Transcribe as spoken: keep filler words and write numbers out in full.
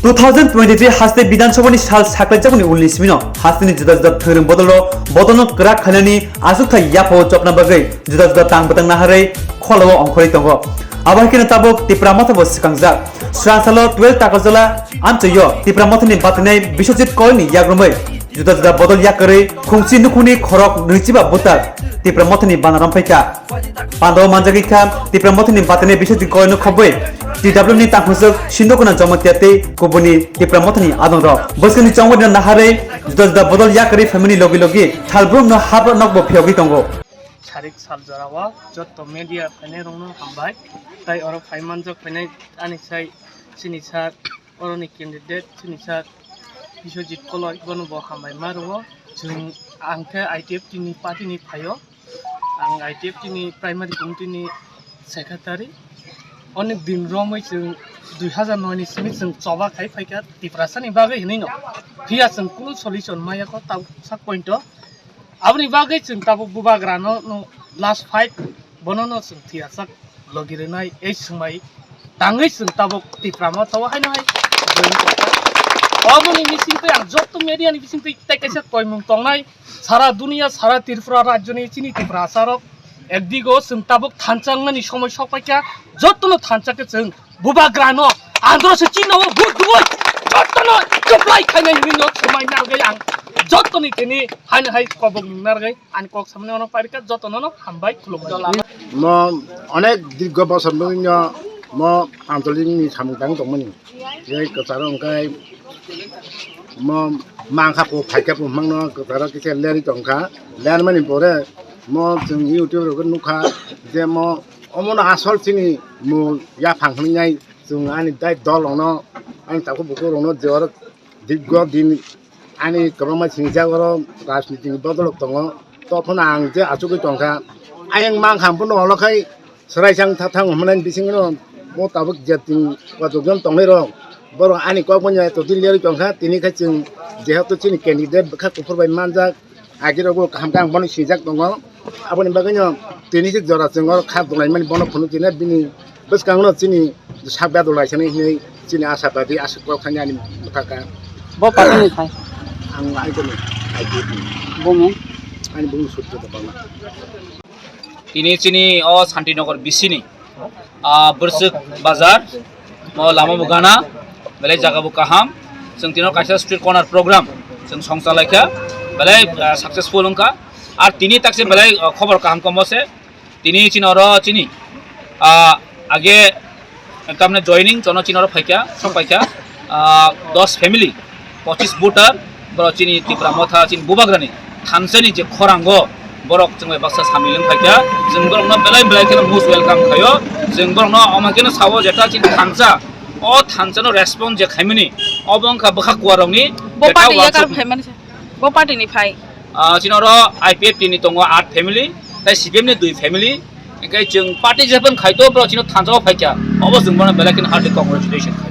Two thousand twenty-three haste Bidhan Sabha ni sal saklaijak ni ulni simi no haste ni juda juda thwrwng bodol rok bodol no kwrak khainani achukthai yapha o chopna bagwi juda juda tang bwtang naharwi khwlao ongkhorwi tongo. Abo hai kheno tabuk Tipra Motha bo swkangjak. Srang salo twelve Takarjala amchoi o Tipra Motha ni batinai Biswajit Koi ni yagrumwi juda juda bodol yakarwi khungchi nukhungni khorok nwichiba butar Tipra Motha ni bana romphai kha. Pandao manjagwi kha Tipra Motha ni batinai Biswajit Koi no khobwi T W ni tangkhungswk Sindhukuna Jamatia tei kubuni Tipra Motha ni adong rok. Bwskangni chongmani naharwi juda juda bodol yakarwi phaimani logi logi Thalbrum no habra nok bo phiyogwi tongo. Sarik sal jora o jotto media phainai rokno hambai. Tai oro phai manjak phainai ani sai chini sir, oroni candidate chini sir Biswajit Koloi, bono bo hambai ma rwo. Chwng, ang khe I T F T ni party ni phaio. Ang I T F T ni primary committee ni secretary. Onek din romwi chwng dui hazar noi ni simi chwng choba khai phaikha Tiprasa ni bagwi hinwi no. Phiya chwng kunu solution maya kho tabuk sak point o. Aboni bagwi chwng tabuk bubagra no, no last fight bono no chwng thwiyasak logi rwnai ei swngmai tangwi chwng tabuk Tipra Motha o haino hai join khaikha. Oboni bisingtwi ang jotto media ni bisingtwi tei kaisa koimung tongnai, sara duniya, sara Tripura rajyo ni chini Tiprasa rok ekdigo chwng tabuk thansa wngnani somoi sok paikha, jotto no thansa khe chwng bubagra no andro se chini o vote dui jotto no supply khainai hinwi no swmai narwgwi ang jotto ni thini haino hai kobok nung narwgwi. Ani kok samani ono parika jotono no hambai khulumbai. Mo onek dirgo bosor nugino mo antolik ni samung tang tongmani. Yai kwcharo wngkai mo mangkha po phaikha po mangno kwcharo kisa lerwi tongkha. Lermani pore mo chwng YouTube rogo nukha je mo omono asol chini mo yaphang hwnwi nai chwng ani dai dol ono ani takhuk bukhuk rokno je oro dirgo din ani kwbangma sinijak oro rajniti ni bodolok tongo. Tophano ang je achugwi tongkha, ayang mankha bono olo khai swraisang thathang hwnmani bisingo mo tabuk je tin kochokjon tongnai rok borok ani kok bono eto din lerwi tongkha. Tini khai chwng jehetu chini candidate bwkha kuphur bai manjak, agirokbo kaham khe ang bono sinijak tongo. Aboni bagwino tini se jora chwng oro kha dolaimani bono phunuk tini bini bwskango chini sak bedolaisani hinwi chini asabadi aswk kok thani ani bwkha kha. Bo party ni khai? Ang aigoni aigoni. Bo mung? Ani bung sutto to pama. Tini chini o Santinagar bisini, ah, Bwrchwk Bazar, mo lama bo gana, belai jaga bo kaham. Chwng tino kaisa street corner program chwng songchalaikha, belai, ah, successful wngkha. Ar tini takse belai, ah, khobor kaham komo se. Tini chini oro chini, ah, age tamne joining chono chini oro phaikha, sok phaikha, ah, dos family, pochis voter, borok chini Tipra Motha chini bubagrani thansani je khorango borok chwng bai baksa samil wng phaikha, chwng borokno belai belai kheno most welcome khaio, chwng borokno omo kheno sao jeta chini thansa, o thansano respond je khaimani, obo wngkha bwkha kuarokni Bo jeta party yakar wansuk phaimani se. Bo party ni phai. Ah, chini oro I P F T ni tongo aat family, tai C P M ni dui family, hingke chwng party jephang khaito borok chini thansa o phaikha, obo chwng bono belai kheno hearty congratulation khai.